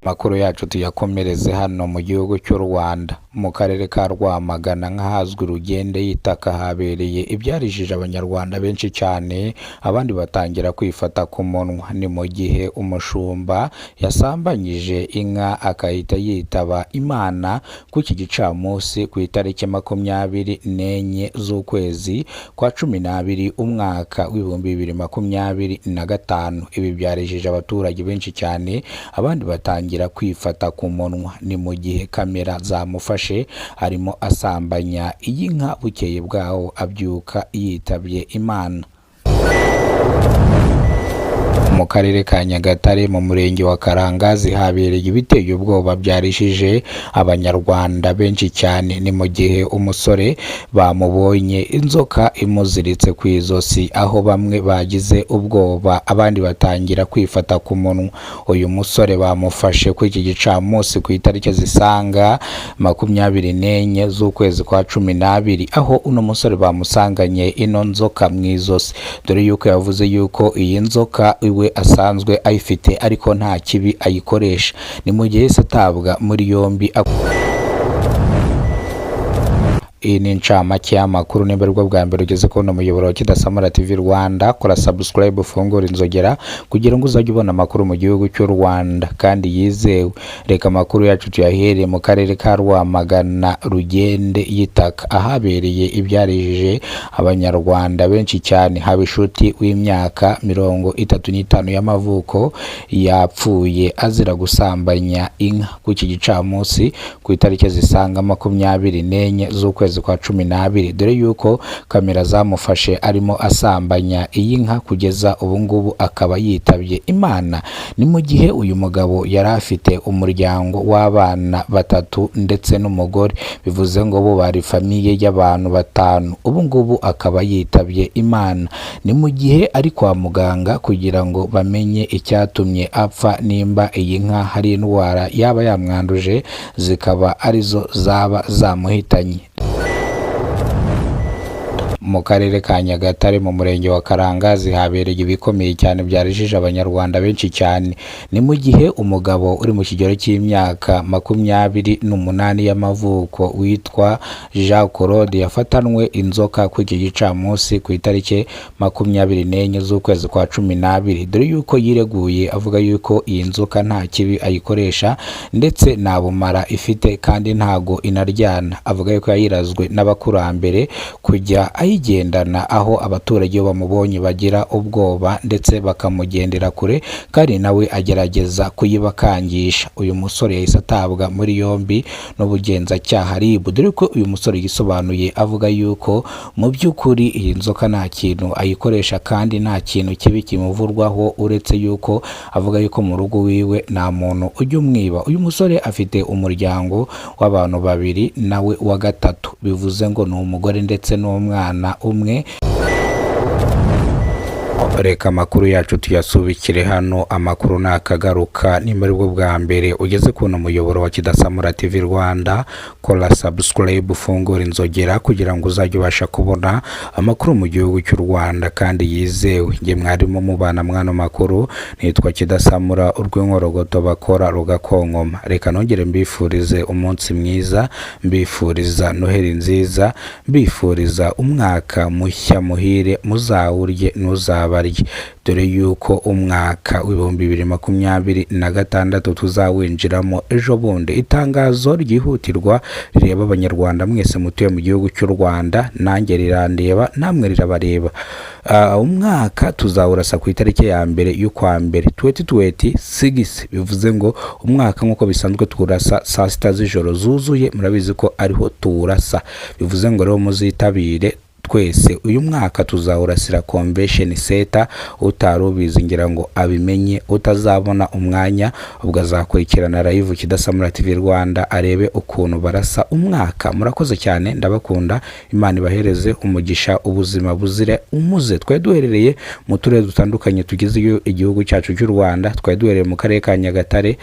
Amakuru yacu tuyakomereze hano mu gihugu cy'u Rwanda, mu karere ka Rwamagana nk'ahazwi Rugende y'itaka habereye ibyarijije Abanyarwanda benshi cyane, abandi batangira kwifata ku munwa. Ni mu gihe umushumba yasambanyije inka akahita yitaba Imana ku iki gicamunsi ku itariki 24 z'ukwezi kwa 12 umwaka w'2025. Ibi byarijije abaturage benshi cyane, abandi batangira kwifata ku munwa. Ni mu gihe kamera zamufashe arimo asambanya iyi nka, bukeye bwaho abyuka yitabye Imana. Mu karere ka Nyagatare mu murenge wa Karangazi habereye ibiteye ubwoba byarishije Abanyarwanda benshi cyane. Ni mu gihe umusore bamubonye inzoka imuziritse ku izosi, aho bamwe bagize ubwoba abandi batangira kwifata ku munwa. Uyu musore bamufashe kuri iki gicamunsi ku itariki zisaga 24 z'ukwezi kwa 12, aho uno musore bamusanganye ino nzoka mu izosi, dore yuko yavuze yuko iyi nzoka iwe asanzwe ayifite ariko nta kibi ayikoresha. Ni mu gihe yahise atabwa muri yombi. Iyi ni incamake y'amakuru. Nimba aribwo bwa mbere ugeze kubona umuyoboro wa Kidasamura TV Rwanda, kora subscribe, ufungure inzogera kugira ngo uzajye ubona amakuru mu gihugu cy'u Rwanda kandi yizewe. Reka amakuru yacu tuyahereye mu karere ka Rwamagana, Rugende y'itaka, ahabereye ibyarijije Abanyarwanda benshi cyane. Habishuti w'imyaka 35 y'amavuko yapfuye azira gusambanya inka ku iki gicamunsi ku itariki zisaga 24 z'ukwezi kwa 12, dore yuko kamera zamufashe arimo asambanya iyi nka, kugeza ubu ngubu akaba yitabye Imana. Ni mu gihe uyu mugabo yari afite umuryango w'abana batatu ndetse n'umugore, bivuze ngo bo bari famille y'abantu batanu. Ubu ngubu akaba yitabye Imana. Ni mu gihe ari kwa muganga kugira ngo bamenye icyatumye apfa, nimba iyi nka hari indwara yaba yamwanduje zikaba arizo zaba zamuhitanye. Mu karere ka Nyagatare mu murenge wa Karangazi habereye ibikomeye cyane byarijije Abanyarwanda benshi cyane. Ni mu gihe umugabo uri mu kigero cy'imyaka 28 y'amavuko witwa Jean Claude yafatanwe inzoka kuri iki gicamunsi ku itariki 24 z'ukwezi kwa 12, dore yuko yireguye avuga yuko iyi nzoka nta kibi ayikoresha ndetse nta bumara ifite kandi ntago inaryana. Avuga yuko yayirazwe n'abakurambere kujya ayigendana, aho abaturage iyo bamubonye bagira ubwoba ndetse bakamugendera kure, kandi nawe agerageza kuyibakangisha. Uyu musore yahise atabwa muri yombi n'ubugenzacyaha RIB, dore ko uyu musore yisobanuye avuga yuko mu by'ukuri iyi nzoka nta kintu ayikoresha kandi nta kintu kibi kimuvurwaho, uretse yuko avuga yuko mu rugo wiwe nta muntu ujya umwiba. Uyu musore afite umuryango w'abantu babiri nawe wa gatatu, bivuze ngo ni umugore ndetse n'umwana umwe. Reka amakuru yacu tuyasubikire hano, amakuru nakagaruka. Nimba aribwo bwa mbere ugeze kubona umuyoboro wa Kidasamura TV Rwanda, kora subscribe, ufungure inzogera kugira ngo uzajye ubasha kubona amakuru mu gihugu cy'u Rwanda kandi yizewe. Njye mwarimo mubana mwana makuru nitwa Kidasamura, urw'inkorogoto bakora rugakonkoma. Reka nongere mbifurize umunsi mwiza, mbifuriza Noheli nziza, mbifuriza umwaka mushya muhire, muzawurye ntuzabarye, dore yuko umwaka w'2026 tuzawinjiramo ejo bundi. Itangazo ryihutirwa rireba Abanyarwanda mwese mutuye mu gihugu cy'u Rwanda, nanjye rirandeba namwe rirabareba. Umwaka tuzawurasa ku itariki ya mbere y'ukwa mbere 2026, bivuze ngo umwaka nk'uko bisanzwe tuwurasa saa sita z'ijoro zuzuye, murabizi ko ariho tuwurasa. Bivuze ngo rero muzitabire twese, uyu mwaka tuzawurasira Convention Center. Utari ubizi ngira ngo abimenye, utazabona umwanya ubwo azakurikirana live Kidasamura TV Rwanda arebe ukuntu barasa umwaka. Murakoze cyane, ndabakunda, Imana ibahereze umugisha, ubuzima buzire umuze. Twari duherereye mu turere dutandukanye tugize igihugu cyacu cy'u Rwanda, twari duherereye mu karere ka Nyagatare.